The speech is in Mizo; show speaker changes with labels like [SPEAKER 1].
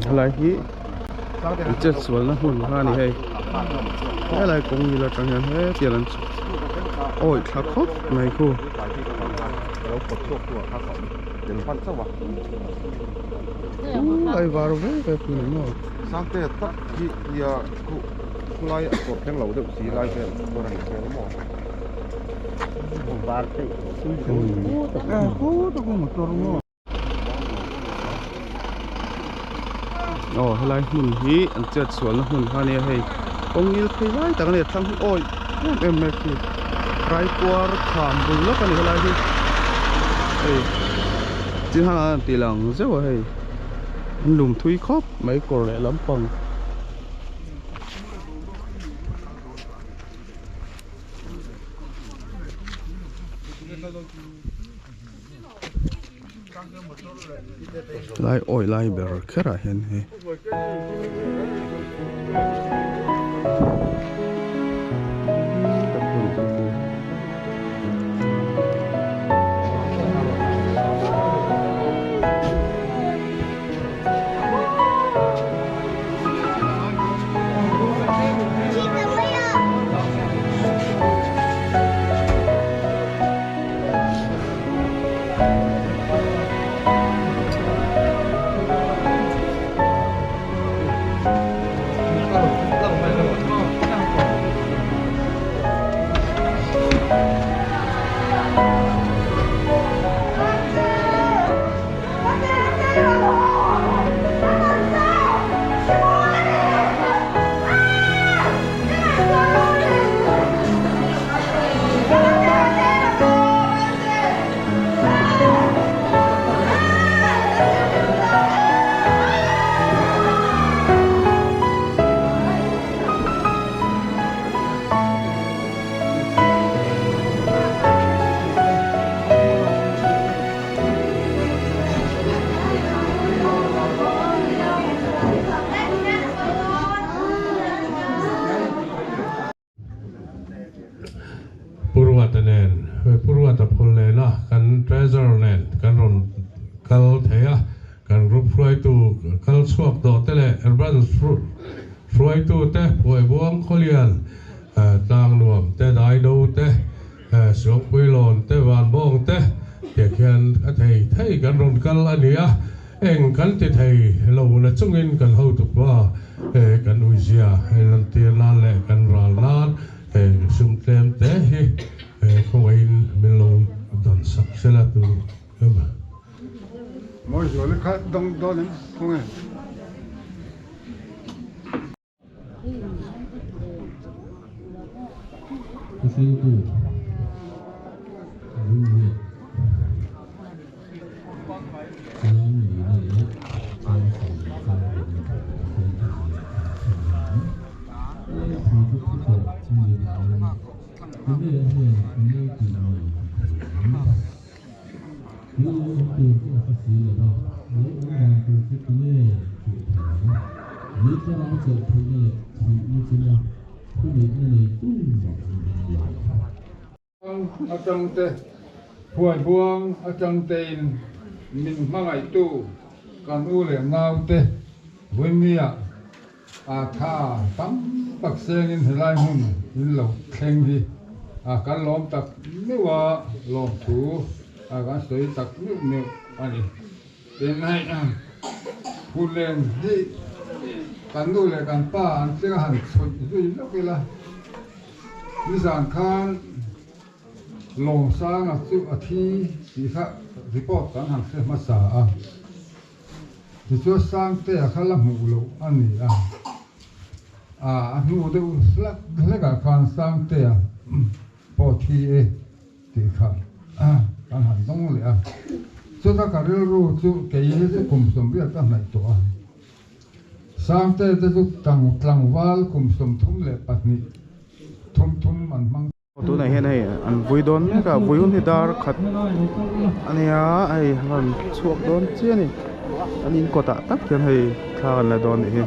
[SPEAKER 1] Helai hi an chet sualna hmun kha a ni hei helai kawng ngil atang hian hetiang an awih thla khawp mai khu. Lai var ve ve khu ni maw. Aw helai hmun hi an chet sualna hmun kha ania hei kawng ngil phei lai tak ania thlang hi awi em em mai khi raipuar kham bul lawk ani helai hi hei chin hang an tih lang zeuh a hei an lum thui khawp mai kawr leh lampang. Lai awi lai ber kher ah hian hei
[SPEAKER 2] Pu Ruata nen, Pu Ruata phul nena kan Treasurer nen kan rawn kal thei a, kan group hruaitu kal chhuak tawh te leh branch hruaitu te Phuaibuang Khawlian, Tlangnuam te, Daido te, Suangpuilawn te, Vanbawng te tiah khian a thei thei kan rawn kal a ni a. Eng kan ti thei lo na chungin kan hotu pa kan uizia lantir nan leh kan ral nan sum tlem te hi khawngaihin min lo dan sak sela tu em.
[SPEAKER 3] Mawi zual kha dawng dawn em khawnge. Atangte Phuaibuang atangtein min hmangaihtu kan u leh naute Vawimia a tha tam tak sengin helai hmun in lo thleng hi a kan lawm tak meuh a, lawmthu a kan sawi tak meuh meuh a ni. Tin hei Phullen hi kan nu leh kan pa an tling a han chhuih zui lawk ila, nizan khan Lawmsanga chu a thi tih kha report kan han hre hmasa a. Tichuan Sangtea kha la hmuh loh a ni a, a hnu deuh hlek hlekah khan Sangtea pawh thi e tih kha kan han dawng leh a. Chuta ka rilru chu kei hi chu kum 80 ka hnaih tawh a, Sangtea te chu tlangval kum 32 thum thum an hmang.
[SPEAKER 1] Tunah hian hei an vui dawn mek a vui hun hi dar khat a nia hei a rawn chhuak dawn chiah a ni an in kawtah tak hian hei thla an la dawn anih hi.